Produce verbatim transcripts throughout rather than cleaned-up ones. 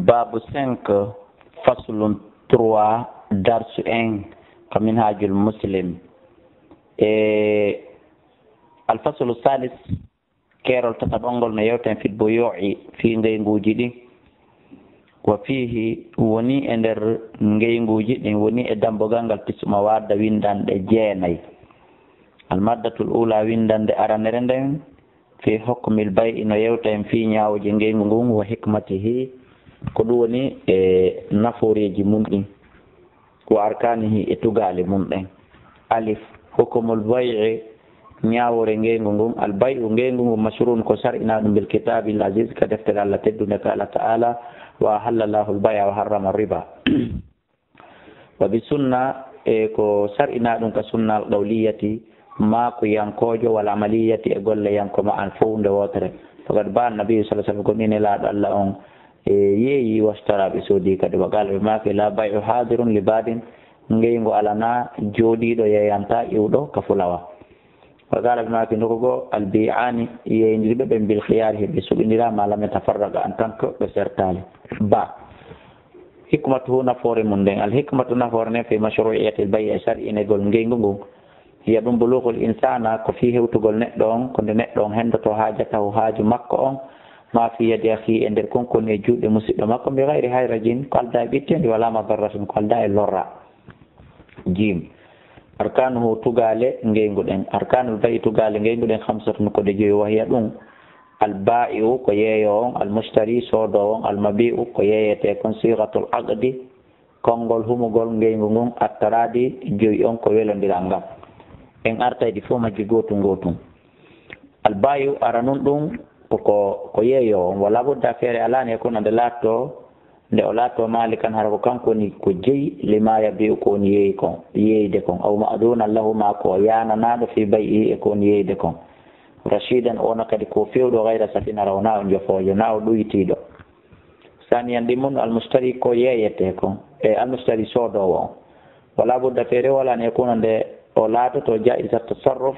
Baabu cinq, faslun trois, darsu un, ka Minhajul Muslim. E alfaslu salis, keerol tataɓol ngol no yewta en fil buyuu'i, fii ngeyguuji ɗin. Wa fiihi, woni e nder ngeyguuji ɗin, woni e dambugal ngal pisuma warda winndannde jeenay. Almaddatul uulaa, winndannde aranere nden, fii hukmil bay'i, no yewta en fii ñaawooje ngeygu ngun, wa hikmatihi, ko ɗum woni e nafooreeji mun ɗin, wa arkaanihi, e tugaale mun ɗen. Alif, hukmul bay'i, ñaawoore ngeygu ngun. Al bay'u, ngeygu ngun, mashru'un, ko sar'inaa ɗum, bil kitaabil aziz, ka deftere Allah teddunde, qaala ta'aala, wa ahalla Allahu al bay'a wa harrama riba. Wa bi sunna, e ko sar'inaa ɗum ka sunna, al qawliyati, maakuyankoojo, wal amaliyati, e golle yanko ma an fow nde wootere. Faqad ba'a Nabiyyu sallallahu alaihi wasallam, ko nii Nelaaɗo Allah on e yeeyi, washtara, ɓe soodi kadi. Wa qaala, ɓe maaki, la bay'u hadirun li badin, ngeygu alanaa jooɗiiɗo yeeyantaa iwɗo ka fulawa. Wa qaala, ɓe maaki, nokku goo, al bi'ani, yeeyindirɓe ɓen, bil khiyari, ɓe suɓindiraa, ma lam yatafarraqa, en tant que ɓe sertaali. Ba. Hikmatuhu, nafoore mun nden. Al hikmatu, nafoore nden, fi mashru'iyatil bay'i, e sar'inegol ngeygu ngun. Hiya, ɗum, bulughul insana, ko fii hewtugol neɗɗo on, ko nde neɗɗo on hendoto haajatahu, haaju makko on, ma fi yadi akhi, e nder kon ko woni e juuɗe musiɗɗo makko, bi ghayri harajin, ko aldaa e ɓitteendi, wala madarratin, ko aldaa e lorra. Jim. Arkanuhu, tugaale ngeygu ɗen. Arkanul bay'i, tugaale ngeygu ɗen, khamsatun, ko ɗe joyi. Wa hiya, ɗum, al ba'i'u, ko yeeyoowo on, al mushtari, soodoowo on, al mabi'u, ko yeeyetee kon, sighatul aqdi, konngol humugol ngeygu ngun, at-taradi, joyi on, ko welondiral ngal. En artay ɗi fow majji gootun gootun. Al ba'i'u, aranun ɗum, ko, ko, ko yeeyoowo on. Wala budda, feere alaa, an yakuna, nde laatoo, nde o laatoo, malikan, hara ko kanko woni ko jeyi, lima yabi'u, ko on yeeyi kon, yeeyde kon, aw ma'dunan lahu, ma ko o yaananaaɗo, fi bay'ihi, e ko on yeeyde kon, rashidan, o wona kadi ko feewɗo, ghayra safihin, hara wonaa o njofoojo, naa o ɗuytiiɗo. Saniyan, ɗimmun, al mushtari, ko yeeyetee kon, e al mushtari, soodoowo on. Wala budda, feere walaa, an yakuna, nde o laatoto, jaiza tasarruf,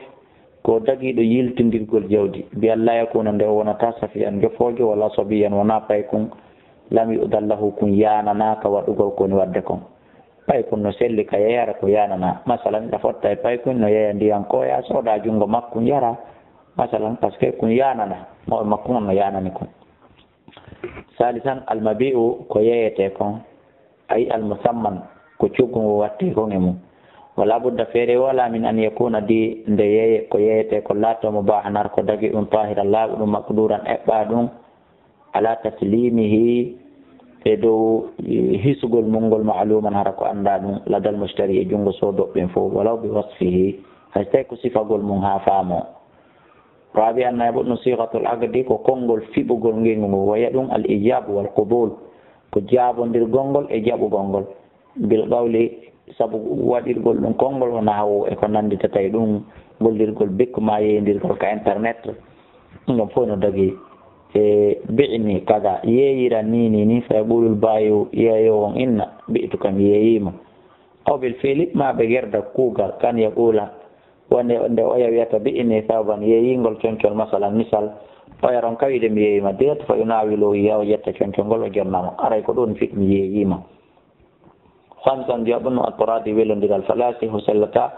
ko dagiiɗo yiltindirgol jawdi, bi an laa yakuna, nde o wonataa, safihan, njofoojo, wala sabiyan, wonaa paykun, lam yu'dan lahu, kun yaananaaka waɗugol ko woni waɗde kon. Paykun no selli ka yeeyara ko yaananaa. Masalan, hiɗa fotta e paykun, no yeeya ndiyan kooya, sooda junngo makkun yara. Masalan, parce que kun yaananaa, mawɓe makkun on no yaanani kun. Salisan, al mabi'u, ko yeeyetee kon, ay al musamman, ko coggu ngu wattee kon e mun. Wala budda, feere walaa, min an yakuna, di nde yeeye, ko yeeyetee kon laatoo, mubahan, hara ko dagi ɗum, tahiran, laaɓuɗum, maqduran, eɓɓaa ɗum, ala taslimihi, e dow hisugol mun ngol, ma'luman, hara ko anndaa ɗum, ladal mushtari, e junngo soodooɓe ɓen fow, walaw bi wasfihi, hay so tawii ko sifagol mun haa faamoo. Rabi'an, nayaɓuɗo, sighatul aqdi, ko konngol fiɓugol ngeygu ngu, wa hiya ɗum, al ijabu wal qubul, ko jaabondirgol ngol e jaɓugol ngol, bil qawli, sabu waɗirgol ɗum konngol, wa nahwu, e ko nannditata e ɗum, gollirgol bekku ma yeeyindirgol ka internet, ɗum ɗon fow no dagii. E bi'ni kada, yeeyira ni ni ni, fa yaqulul ba'i'u, yeeyoowo on inna, bi'tuka, mi yeeyiima. Aw bil fi'li, ma ɓe gerda kuugal, kan yaqula, wonde nde oya wiyata, bi'ni thawban, yeeyingol concol, masalan, misal, oya ronka wiide, mi yeeyiima direct, fa yunawiluhu, yaa o ƴetta concol ngol, o jonna mo, aray ko ɗum fiɗ, mi yeeyiima. Khamsan, jaɓuno, at-taradi, welondiral, fala yasihu, sellataa,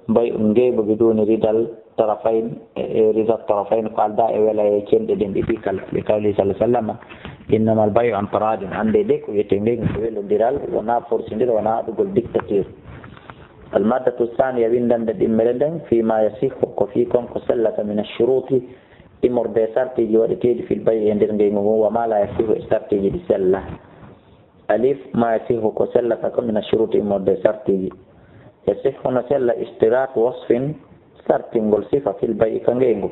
bay'un, ngeygu, biduni ridal tarafayn, e, e rida tarafayn, ko aldaa e welaye cenɗe ɗen ɗiɗi kala, li qawli sallallahu alaihi wasallam, innamal bay'u an taradin, annde de ko wiyetee ngeygu ko welondiral, wonaa forsindiral, wonaa haɗugol dictature. Al maddatu thaniya, winndannde ɗimmere nden, fi ma yasihu, ko fii kon ko sellata, min ash-shuruti, immorde e sartiiji waɗeteeɗi, fil bay'i, e nder ngeygu ngun, wa ma la yasihu, e sartiiji ɗi sellaa. Alif, ma yasihu, ko sellata kon, min ash-shuruti, immorde e sartiiji. Yasihu, no sella, ishtiratu wasfin, sartingol sifa, fil bay'i, ka ngeygu.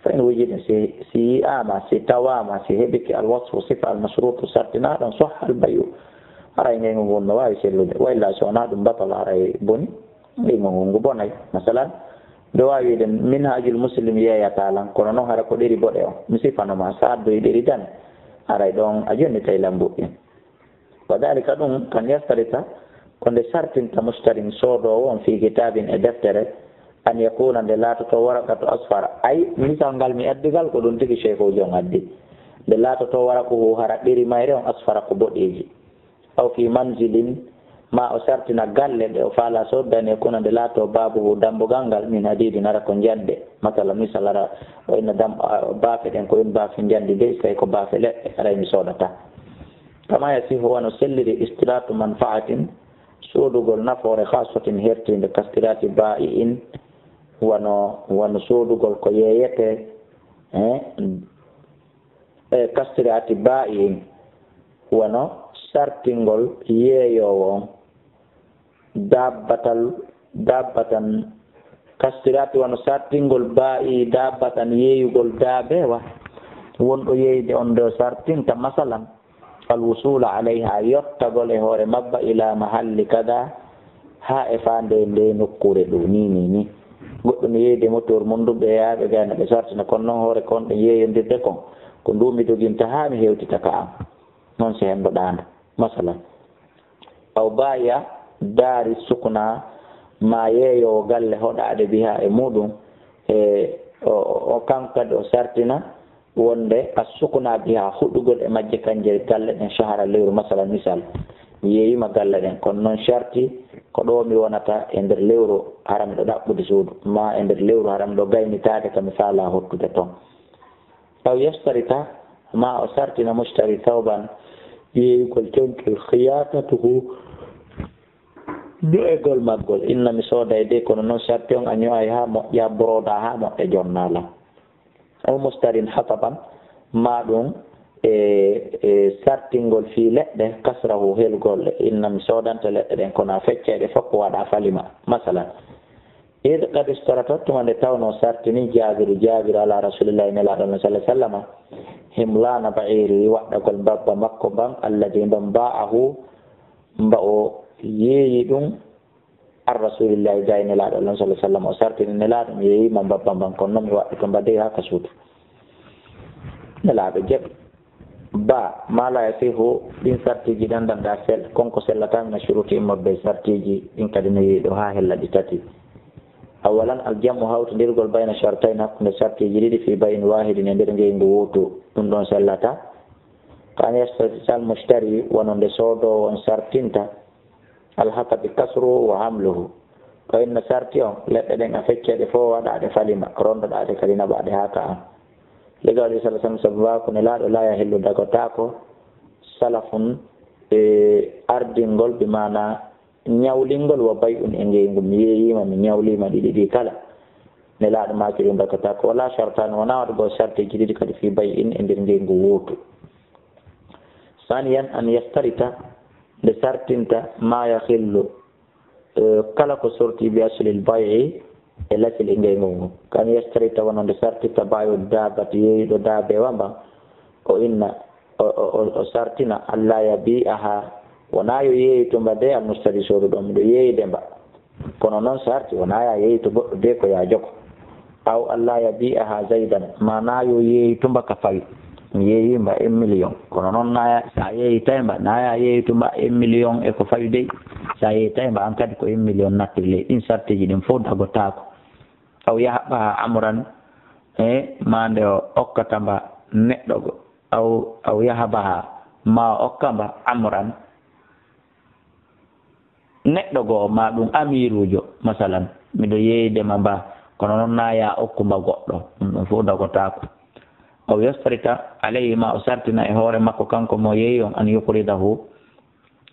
Fa in wujida, si, si yi'aama, si tawaama, si heɓike, al wasfu, sifa, al mashrutu, sartinaaɗo on, sahha al bay'u, haray ngeygu ngun no waawi sellude. Wa illa, si wonaa ɗum, batala, haray boni, ngeygu ngun ngu bonay. Masalan, mbeɗa waawi wiide, minhajul muslim yeeyataa lan, kono non hara ko ɗeri boɗe on mi sifano ma, so a addoyi ɗeri dane, haray ɗon a jonnitay lan mbuɗɗin. Wa dhalika, ɗum, kan yastarita, ko nde sartinta, mushtarin, soodoowo on, fi kitabin, e deftere, an yakuna, nde laatoto, waraqatu asfara, ay, misal ngal mi addi ngal, ko ɗum tigi sheykhuujo on addi. Nde laatoto waraquhu hara ɓeri mayre on asfara ko boɗeeji. Aw fi manzilin, ma o sartina galle ɗe o faala soodani e kuna nde laato baabuhu dambugal ngal min hadidin hara ko njande. Masala misal hara o inna dam, a, baafe ɗen ko ɗum baafe njandi de, so tawi ko baafe leɗɗe haray mi soodata. Kama yasihu wano selliri istiratu manfaatin, soodugol nafoore khassatin hertinde kastirati baa'i'in, wano, wano soodugol ko yeeyete, eh, e kastirati baa'i'in, wano sartingol yeeyoowo on. Dabbatal, dabbatan kastirati wano sartingol baa'i dabbatan yeeyugol daabewa. Wonɗo yeeyde on ɗo sartinta, masalan, al wusula alayha, yottagol e hoore mabba, ila mahalli kada, haa e faande nde nokkuure ɗo, ni, ni, ni. Goɗɗo no yeeyde motoor mum ɗum ɓe yaha ɓe gayna ɓe sartina, kono noon hoore kon ɗen yeeyondirde kon, ko ndu mi doginta haa mi hewtita ka am. Noon si henndoɗaano, masalan. Aw baaya daari sukna, ma yeeyoowo galle hoɗaade biha e muɗum, e o, o, o kanko kadi o sartina wonde a sukna biha huɗugol e majje kanje galle ɗen shahara lewru, masalan misal. Mi yeeyima galle ɗen, kono noon sharti ko ɗo mi wonata e nder lewru hara miɗo ɗaɓɓude suudu, ma e nder lewru hara miɗo gaynitaade ka mi faala hottude toon. Aw yashtarita, ma o sartina mushtari thawban, yeeyugol conkol, khiyatatuhu, ño'egol maggol. Inna mi sooday de, kono noon sarti on a ño'ay haa moƴƴa, broda haa moƴƴa, jonnaa lan. Aw mustarin hataban, ma ɗum e, e sartingol fii leɗɗe, kasrahu, helgol ɗe. Inna mi soodante leɗɗe ɗen, kono a feccay ɗe fof ko waɗa falima. Masalan, id qad ishtarata, tuma nde tawnoo sartini Jaabiru, Jaabiru ala Rasulillahi, Nelaaɗo Allah sallallahu alaihi wasallam, himlaana ba'iiri, waɗɗagol mbabba makko mban, alladi mban, ba'ahu, mba o yeeyi ɗum, an Rasulillahi, gay Nelaaɗo Allah sallallahu alaihi wasallam, o sartini Nelaaɗo, mi yeeyima mbabba mban, kono noon mi waɗɗoto mba dey haa ka suudu. Nelaaɗo jaɓi. Ba, ma la yasihu, ɗin sartiji ɗan ɗan ɗa sel, kon ko sellata mina shuruti immorde e sartiji, ɗin kadi no yeeyi ɗo haa hella ɗi tati. Awalan, al jam'u, hawtindirgol, bayna shartayn, hakkunde sartiji ɗiɗi, fi bay'in wahidin, e nder ngeyngu wootu, ɗum ɗon sellata. Ka an yashtari al mushtari, wano nde soodoowo on sartinta, al hatabi kasruhu wa hamluhu. Ko inna sarti on, leɗɗe ɗen a fecce ɗe fof, waɗa ɗe falima, rondoɗa ɗe kadi naɓa ɗe haa ka an. Li qawlihi sallallahu alaihi wasallam, sabu waaku Nelaaɗo, la yahillu, dagotaako, salafun, e ardingol, bi maana ñawlingol, wa bay'un, e ngeyngu, mi yeeyima, mi ñawlima ɗiɗi ɗi kala. Nelaaɗo maaki ɗum dagotaako, wala shartaani, wona waɗugol sartiji ɗiɗi kadi, fi bay'in, e nder ngeyngu wootu. Saniyan, an yashtarita, nde sartinta, ma yahillu, eh, kala ko sorti bi aslil bay'i, e lasli ngeyngu ngu. Kan yashtarita, wano nde sartirta, ba'i'u dabbati, yeeyuɗo daabewa mba, o inna, o, o, o, o sartina, alla yabi'aha, wona yo yeeyitu mba de, al mushtari, sooduɗo, miɗo yeeyde mba. Kono noon sarti, wona ya yeeyitu goɗɗo de, ko ya jogo. Aw alla yabi'aha zaidan, mana yo yeeyitu mba ka fawi. Mi yeeyi mba un million. Kono noon na ya, sa yeeyitay mba, na ya yeeyitu mba un million e ko fawi dey. Sa yeeyitay mba, an kadi ko un million nattoyi ley. Ɗin sartiji ɗin fof dagotaako. Aw yahaba amran, e ma nde o okkata mba neɗɗo go. Aw, aw yahabaha, ma o okka mba amran, neɗɗo goo, ma ɗum amiiruujo, masalan, miɗo yeeyde ma mba, kono noon na ya okku mba goɗɗo, ɗum, ɗum fof dagotaako. Aw yastarita alayhi, ma o sartina e hoore makko, kanko mo yeeyi on, an yuqridahu,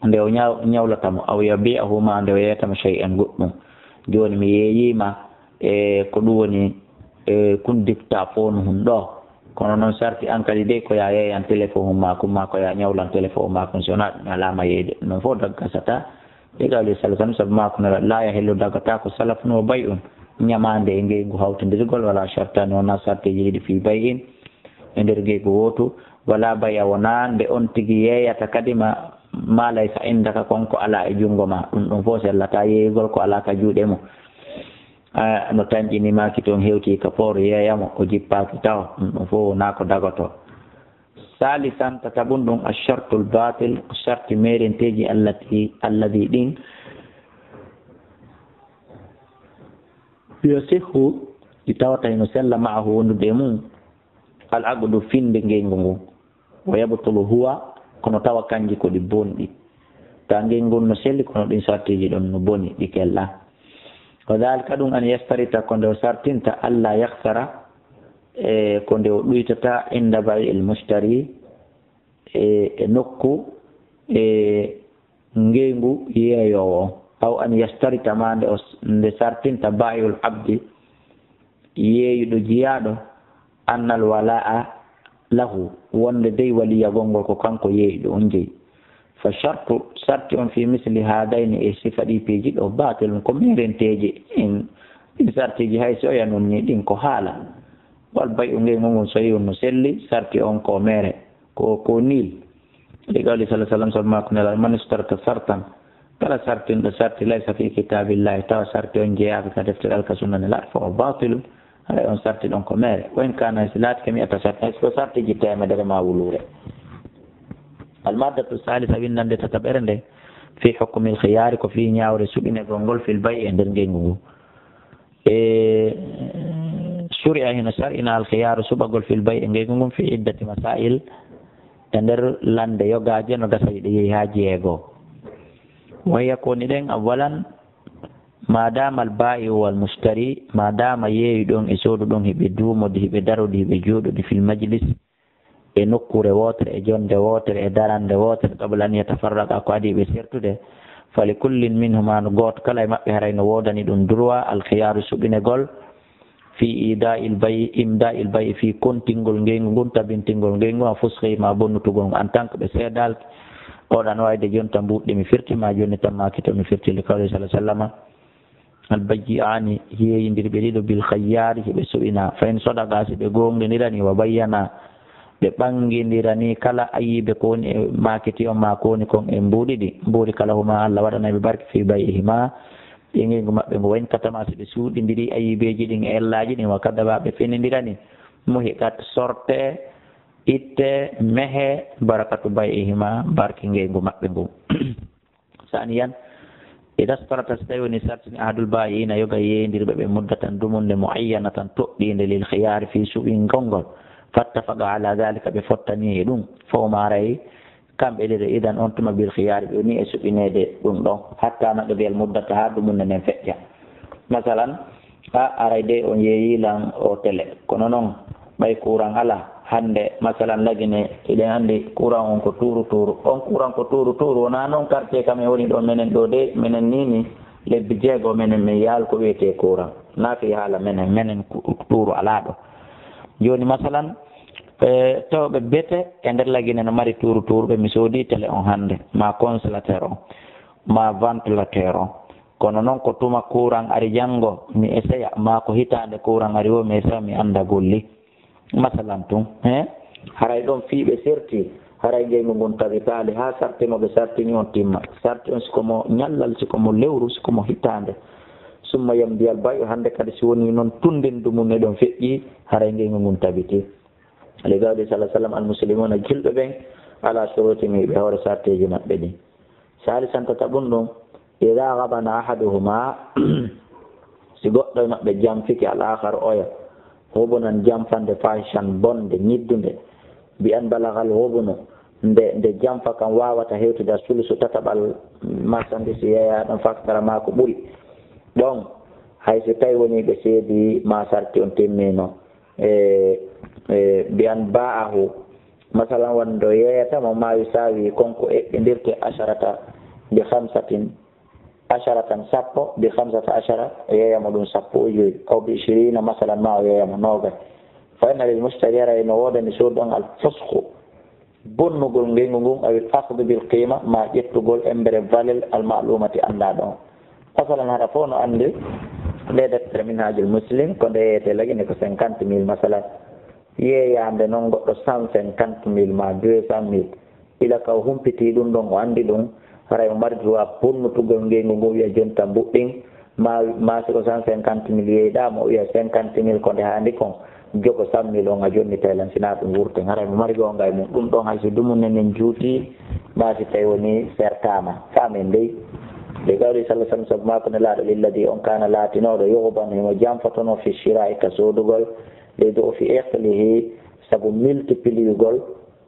nde o ñaw-, ñawlata mo, aw yabi'ahu, ma nde o yeeyata mo shay'an, goɗɗum. Jooni mi yeeyiima e ko ɗum woni, e kun dictaphone hun ɗo. Kono noon sarti an kadi dey ko ya yeeyan téléphone hun ma kun, ma ko ya ñawlan téléphone ma kun, si wonaa ɗum alaa ma yeeyde. Ɗum noon fof daggasata. Ɗi qawli sallallahu alaihi wasallam, sabu ma ko nela, la yahillu, daggataa ko, salafun wa bay'un, ñamaande e ngeygu hawtindirgol, wala shartaani, wonaa sartiji ɗiɗi, fi bay'in, e nder ngeygu wootu, wala bay'a, wonaa nde on tigi yeeyata kadi ma, ma laysa indaka, kon ko alaa e junngo ma. Ɗum, ɗum fof sellataa, yeeyugol ko alaa ka juuɗe mum. Ah, no tanƴini maaki toon, hewti ka poor yeeya mo, o jippaaki tawa. Ɗum, ɗum fof wonaa ko dagotoo. Salisan, tataɓun ɗum, ashartul batil, ko sarti meerenteeji, allati, alladi ɗin, yasihhu, ɗi tawata hino sella, ma'ahu, wondude e mum, al aqdu, finde ngeygu ngun. Wa yabtulu huwa, kono tawa kanji ko ɗi bonɗi. Ka ngey ngun no selli, kono ɗin sartiji ɗon no boni, ɗi kella. Wa dhalika ɗum an yastarita, ko nde o sartinta, alla yakhsara, e ko nde o ɗuytata, inda bai il mushtari, e, e nokku, e ngeyngu yeeyoowo on, aw an yastarita, ma nde o s-, nde sartinta baayi'ul abdi, yeeyuɗo jiyaaɗo, annal walaa'a lahu, wonde dey waliyagol ngol ko kanko yeeyuɗo on jeyi. Fa shartu, sarti on fi misli haadayni, e sifa ɗi piiji ɗo, baatilun, ko meerenteeji. In, in sartiji hay si oya non ni ɗin ko haala. Wal bay'u, ngeyngu ngun, sahihun, no selli, sarti on ko meere, ko, ko nil. Li qawli sallallahu alaihi wasallam, sabu maako Nelaaɗo, man ishtarata sartan, kala sartinɗo sarti, laysa fi kitabillahi, tawa sarti on jeyaaka ka deftere Alla ka sunna Nelaaɗo, fa huwa batilun, haray on sarti ɗon ko meere. Wa in kana, si laatike mi'ata shartin, hay si ko sartiji teemedere ma wuluure. Al maddatu salisa, winnande tataɓere nde, fi hukmil khiyari, ko fi ñaawre suɓinegol ngol, fil bay'i, e nder ngeyngu ngu. E suri'a, hino sar'ina, al khiyaru, suɓagol, fil bay'i, e ngeyngu ngun, fi iddati masail, e nder lande yogaaje, no gasa hiɗe yehi haa jeego. Wa hiya, ko woni ɗen, awwalan, ma dama al ba'i'u wal mushtari, ma dama yeeyuɗo on e sooduɗo on hiɓe duumodi, hiɓe darodi, hiɓe jooɗodi, fil majlis, e nokkuure wootere, e jonde wootere, e darande wootere, qabla an yatafarraqa, ko adii ɓe sertude, fali kullin minhuma, no gooto kala e maɓɓe haray no woodani ɗum droit, al khiyaru, suɓinegol, fi ida'il bay, imda'il bay, fi kontingol ngeyngu ngun, tabintingol ngeyngu, a fuskhi, ma bonnutugol ngu, en tant que ɓe seedalki. Oɗa no wayde jonta mbuuɗi mi firti, ma jonni tan ma kito mi firti, li qawli sallallahu alaihi wasallam. Al bayyi'ani, yeeyindirɓe ɗiɗo, bil khiyari, hiɓe suɓina. Fa in sadaqa, si ɓe goongindirani, wa bayyana, ɓe ɓangindirani kala ayibe ko woni e maakiti on ma ko woni kon e mbuuɗi ɗi, burika lahuma, Allah waɗanay ɓe barke, fi bay'ihima, e ngeyngu maɓɓe ngu. Wa in katama, si ɓe suuɗindiri ayibeeji ɗin e ellaaji ɗin, wa kadaba, ɓe fenindirani, muhiqat, sorte, itte, mehe, barakatu bay'ihima, barke ngeyngu maɓɓe ngu. Saniyan, ida starata, si tawi woni sartini, ahadul bayi'ina, yoga yeeyindirɓe ɓe, muddatan, dumunde, muayyanatan, toɗɗiinde, lil khiyaari, fii suɓingol ngol, fattafaqa ala dhalika, ɓe fottani e ɗum, fawma, haray kamɓe ɗiɗo, idan, on tuma, bil khiyaari, ɓe woni e suɓineede ɗum ɗon, hatta naqdiyal muddata, haa dumunde nden feƴƴa. Masalan, a aray de on yeeyi lan o télé, kono noon ɓay courant ala, hannde masalan Lagine, hiɗen anndi courant on ko tuuru tuuru, on courant ko tuuru tuuru, wonaa noon quartier kam en woni ɗo, menen ɗo de, menen ni ni lebbi jeego menen min yaal ko wiyetee courant, naa fii haala menen, menen ku-, tuuru alaa ɗo. Jooni masalan, e, tawɓe bete e nder Lagine no mari tuuru tuuru, ɓe mi soodi télé on hannde, ma congélateur on, ma ventilateur on. Kono noon ko tuma courant ari janngo, mi eseya, maa ko hitaande courant ari woo, mi eseya, mi annda golli. Masalan tun, he? Haray ɗon fii ɓe serti, haray ngeyngu ngun tabitaali haa sarti mo ɓe sartini on timma. Sarti on siko mo ñallal, siko mo lewru, siko mo hitaande. Summa yamdiyal bay'u, hannde kadi si wonii noon tunden dumunne ɗon feƴƴi, haray ngeyngu ngun tabiti. Li qawli sallallahu alaihi wasallam, al muslimuna, julɓe ɓen, ala shurutihim, ɓe hoore sarteeji maɓɓe ɗin. Salisan, tataɓun ɗum, ida gabana ahaduhuma, si goɗɗo e maɓɓe jamfike al akhar oya, hubunan, jamfande, fahishan, bonde, ñiddunde, bi an balagal hubunu, nde, nde jamfa kan wawata hewtude a sulusu tataɓal marchandise yeeya ɗon faktara maa ko ɓuri. Ɗon, hay so tawi woni ɓe seedi ma sarti on timmino, e, e, bi an ba'ahu, masalan, wonde o yeeyata mo ma yusawi, kon ko eɓɓindirte, asharata bi khamsatin, asharatan, sappo, bi khamsata ashara, o yeeya mo ɗum sappo e joyi, aw bi ishirina, masalan, ma o yeeya mo noogay. Fa inna lil mushtari, ara eno woodani soodu on, al fusqu, bonnugol ngeyngu ngun, awil akhdu bil qima, ma ƴettugol embere valel al ma'lumati anndaa ɗon. Masalan, hara fof no anndi nde deftere Minhajul Muslim, ko nde yeeyete Lagine ko cinquante mille, masalan. Yeeyaande noon goɗɗo cent cinquante mille ma deux cent mille. Ila ka o humpitii ɗum ɗon, o anndi ɗum, haray o mari droit bonnutugol ngeyngu ngun, wiya jonta mbuɗɗin, ma, ma si ko cent cinquante mille yeeyɗaa mo, o wiya cinquante mille ko nde haandi kon, jogo cent mille on a jonnitay lan, sinaa ɗum wurten. Haray mo mari goonga e mum. Ɗum ɗon hay so dumunne nden juuti, ma si tawi woni sertaama. Faamen dey. Li qawli sallallahu alaihi wasallam, sabu maako Nelaaɗo, lilladi, on kaana laatinooɗo, yughbanu, himo janfotonoo, fi shira'i, ka soodugol, li du'fi iqlihi, sabu multiplier-gol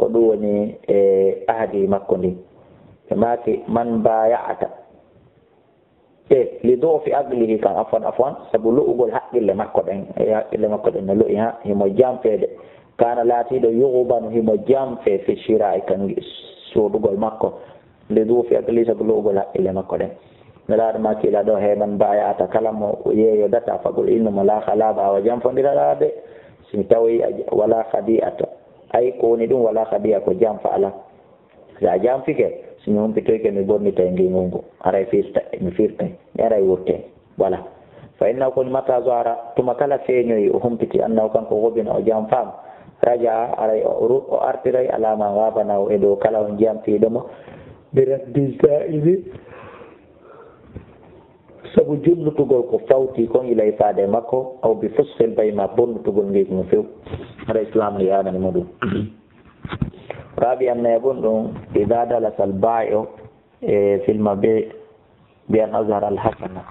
Ko ɗum woni e ahdi makko ndi. Ɓe maaki, "Man baaya'ata." E li du'fi aqlihi kan, afwan, afwan, sabu lu'ugol haqqille makko ɗen, e haqqille makko ɗen no lu'i ha, himo janfeede. Kana laatiiɗo yughbanu, himo janfee fi shira'i kan soodugol makko. Li du'fi aqlihi, sabu lu'ugol haqqille makko ɗen. Nelaaɗo maaki ila ɗo, "He man baaya'ata, kala mo yeeyodata, faqul, innu mo la khala'a, awa janfondiraɗaa de. Si mi tawi a j-, wala khadi'ata." Ay ko woni ɗum wala khadi'a ko janfa ala. Si a janfike, si mi humpitoyke, mi bonnitay ngilngu ngu. Haray firta, mi firtay. Mi aray wurte. Wala. Fa innahu, ko mata zahara, tuma kala feeñoyi o humpiti, annahu kanko gobina o janfaama. Raja'a, haray o ru-, o artiray ala ma gabana o e dow kala on janfiiɗo mo. Bi raddi za'idi, sabu junnutugol ko fawti kon ila e faade makko, aw bi fusqil bay ma bonnutugol ngilngu ngu few. Haray Islam no yaanani mo ɗum. Rabi'an, nayaɓun ɗum, idha dalasa al-ba'i'u, e, fil mabi' bi an azhara al-hasana.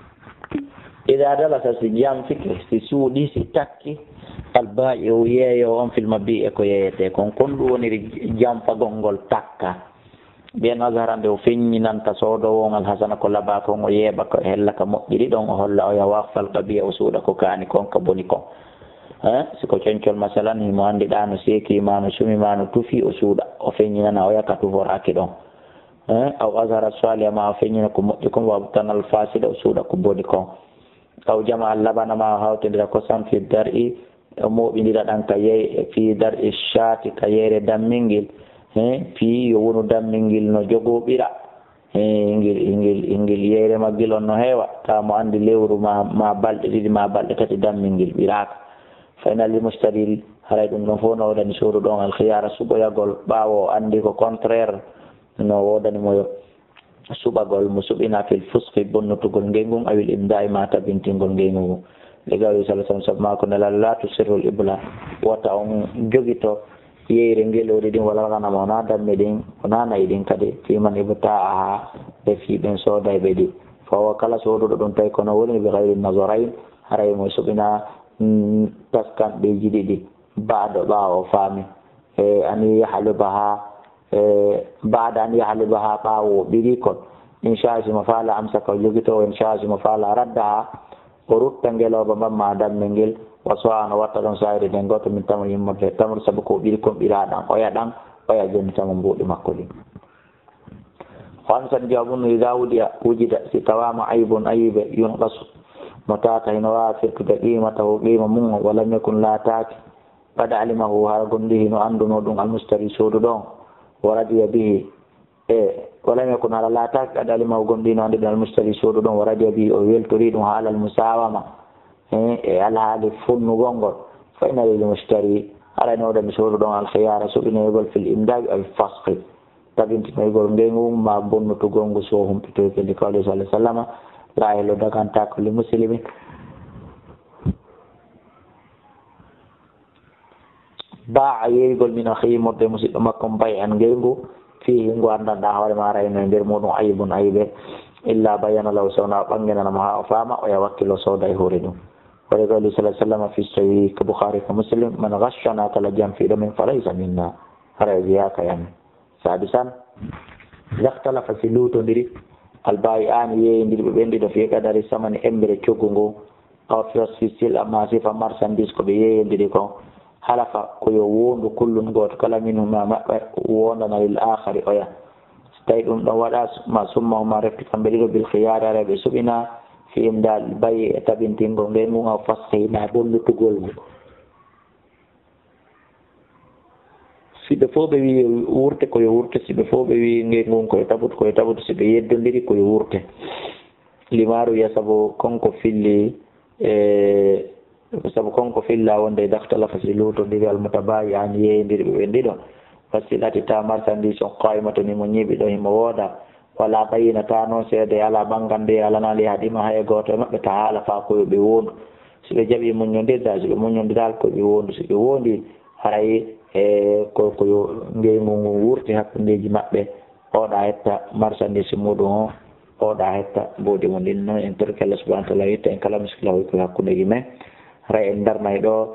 Idha dalasa, si janfike, si suuɗi, si takki, al-ba'i'u, yeeyo on, fil mabi' e ko yeeyetee kon. Kon ɗum woniri janfagol ngol takka. Bi an azhara, nde o feññinanta soodoowo on, al-hasana, ko labaa kon, o yeeɓa ko hella ka moƴƴiri ɗon, o holla oya wa akhfa al-qabiha, o suuɗa ko kaani kon, ka boni kon. Eh, si ko coñcol, masalan, himo anndi ɗaa no seeki ma, no sumi ma, no tufi, o suuɗa, o feññinana oya ka tuforaaki ɗon. Eh, aw azhara saliha ma, o feññina ko moƴƴi kon, wa abtana al fasida, o suuɗa ko boni kon. Aw jama al labana ma, o hawtindira kosan fi dar'i, o mooɓindira ɗan ka yey-, fi dar'i shaati, ka yeyre dammingil. Eh, fii yo wonu dammingil no jogoo ɓira. Eh, ingil, ingil, ingil yeyre maggil on no heewa. Taa mo anndi lewru ma, ma balɗe ɗiɗi, ma balɗe tati dammingil ɓiraaka. Fa inna lil mushtari, haray ɗum ɗon fof no woodani sooduɗo on al khiyara, suɓoyagol, ɓaawo o anndi ko contraire no woodani mo yo suɓagol, mo suɓina fil fusqi, bonnutugol ngeygu ngun, awil imda'i, ma tabintingol ngeygu ngun. Nde gawri sallallahu alaihi wasallam, sabu maa ko Nelaaɗo, "La tusirrul ibla", wota on jogito yeyre ngelooɗi ɗin, wala ganama, wona damme ɗin, wona na'i ɗin kadi, fi man ibta'aha, e fii ɓen soodayɓe ɗi. Fa huwa, kala sooduɗo ɗum, tawi kono woni bi ghayri nazarayn, haray mo suɓina, mm, taskanɗeeji ɗiɗi, ba'da, ɓaawo o faami, e an yahlubaha, e ba'da an yahlubaha, ɓaawo o ɓiri kon. In sha'a, si mo faala, amsaka, o jogito, in sha'a, si mo faala, raddaha, o rutta ngelooba mban ma damme ngel, wa sa'a, o watta ɗon sa'iri nden gooto min tamri immorde tamru, sabu ko o ɓiri kon ɓiraa ɗan, oya ɗan, oya jonnita mo mbuuɗi makko ɗin. Khamsan, jawaabun, idha wudi'a, wujida, si tawaama aybun, ayibe, yunqasu, mo taata, hino waawa firtude qiimatahu, qiima mun on, wa lam yakun, laataaki, qad alimahu, hara gonɗi hino anndunoo ɗum, al mushtari, sooduɗo on, wa radiya bihi, e, wa lam yakun, hara laataaki, qad alimahu, gonɗi hino anndi ɗum, al mushtari, sooduɗo on, wa radiya bihi, o weltori ɗum, haalal musawama, e, e alhaali fonnugol ngol, fa inna lil mushtari, hara no woodani sooduɗo on al khiyara, suɓinoygol, fil imda'i aw fasqi, tabintinoygol ngeygu ngun ma bonnutugol ngu, so o humpitoyke, li qawli sallallahu alaihi wasallam, la yahillu, dagantaako, li muslimin, ba'a, yeeygol, min akhihi, immorde e musiɗɗo makko, bay'an, ngeygu, fihi, ngu anndanɗaa hoore ma, haray no e nder muɗum aybun, aybe, illa bayyana lahu, so wonaa o ɓanginana mo haa o faama, oya wakkilo sooda e hoore ɗum. Wa li qawli sallallahu alaihi wasallam fi sahih ka Bukhari ka Muslim, man ghashana, kala janfiiɗo min, falaysa minna, haray o jeyaaka e amen. Sadisan, idha ikhtalafa, si luutondiri, al bayi'ani, yeeyondirɓe ɓen ɗiɗo, fi qadari samani, emmbere coggu ngu, aw fi wasfi sil'a, ma sifa marchandise ko ɓe yeeyondiri kon, halafa, ko yo woondu, kullun, gooto kala, minhuma, maɓɓe, woondana, lil akhari, oya. Si tawi ɗum ɗon waɗaa, ma summahuma, refti kamɓe ɗiɗo, bil khiyari, haray ɓe suɓina, fi imda'il bay'i, e tabintingol ngeygu ngun, aw fasqihi, ma bonnutugol ngu. Si ɓe fof ɓe wii wurte, ko yo wurte. Si ɓe fof ɓe wii ngeygu ngun ko yo tabutu, ko yo tabutu. Si ɓe yeddondiri, ko yo wurte. Lima ruwiya, sabu kon ko filli, e, sabu kon ko filla wonde, idha ikhtalafa, si luutondiri, al mutabayi'ani, yeeyondirɓe ɓen ɗiɗo, was sil'ati, taa marchandise on, qa'imatan, himo ñiiɓi ɗon, himo wooda, wala bayyinata, noon seede alaa, ɓanngande alanaali, li ahadihima, hay e gooto e maɓɓe, tahalafaa, ko yo ɓe woondu. Si ɓe jaɓii, muññondirda, si ɓe muññondiraali, ko yo ɓe woondu. Si ɓe woondii, haray, e, ko, ko yo ngeygu ngun wurte hakkundeeji maɓɓe, oɗa hetta marchandise muɗum o, oɗa hetta mboodi mum ɗin. Noon en torike Allah subhanahu wa ta'ala, yo ittu en kala miskilahuuji ko hakkundeeji men. Haray en darnay ɗo,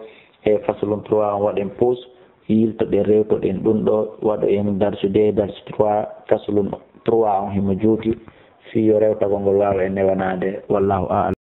e, faslun trois on, waɗen pause. Yiltoɗen, rewtoɗen ɗum ɗo, waɗo en darsu deux, darsu trois, faslun trois on himo juuti, fii yo rewtagol ngol waawa en newanaade. Wallaahu a'lam.